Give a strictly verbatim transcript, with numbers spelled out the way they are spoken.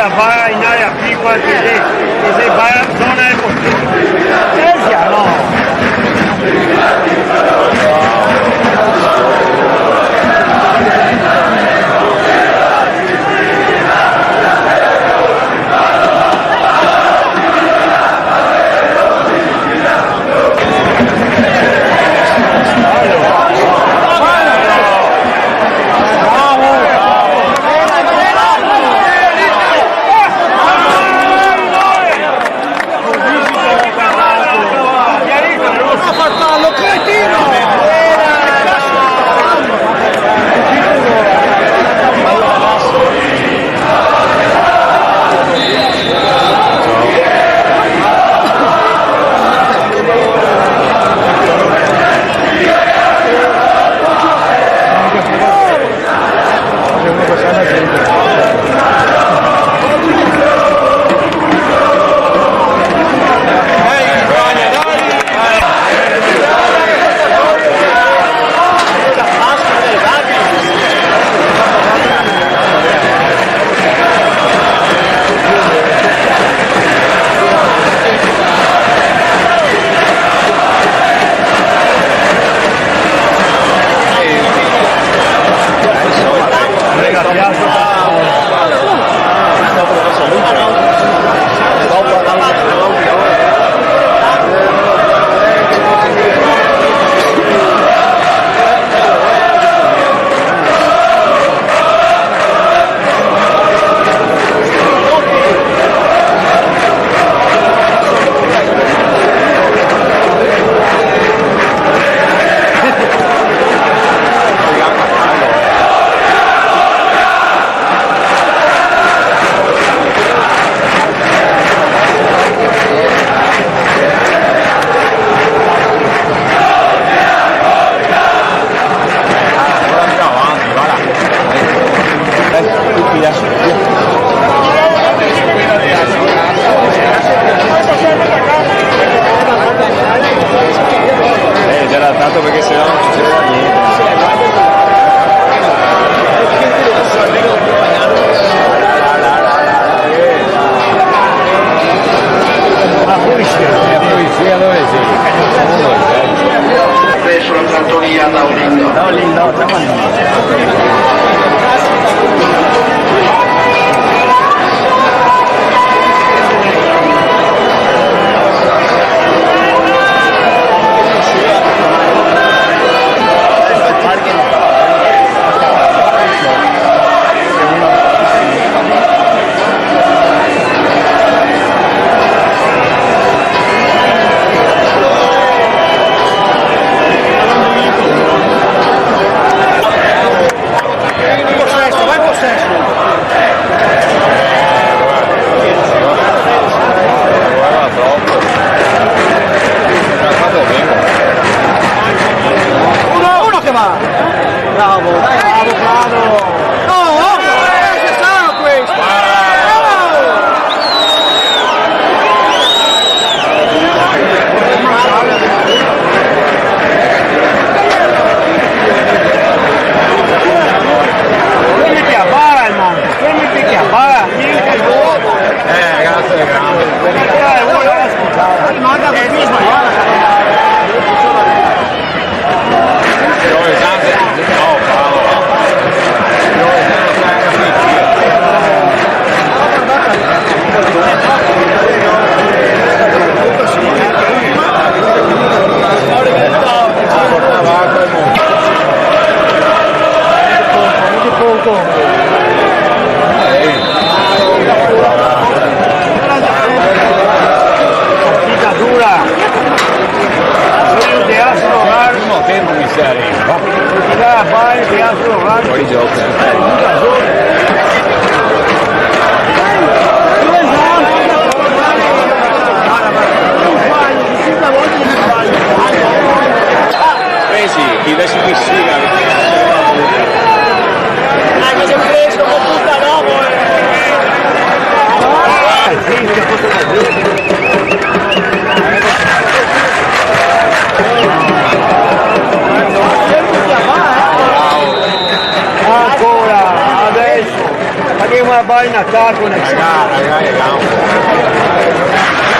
Vai in area picola, che se, che se va in zona de conflito. Iglesia, no. Eh, c'era tanto perché se no non succedeva niente. La polizia, la polizia dove sei? Adesso la trattoria da Olindo. Da Olindo, da Olindo. Uno, uno che va! Bravo, dai, bravo, bravo! Oh, oh, eh, se sa questo! Oh! Fermiti a bara, el manco, fermiti a bara, minchia, el gol. Eh, ragazzi, è grande. Dai, vuole la scusa. Manca così, sbagliava. Partita dura. Primo tempo mi sa. Fuori gioco. Eh sì, chi adesso chi sfiga. Dai, che sei fresco con tutta roba, eh. Ancora, adesso. Ma che ma-, Vai in attacco, nel senso. Raga, raga, raga.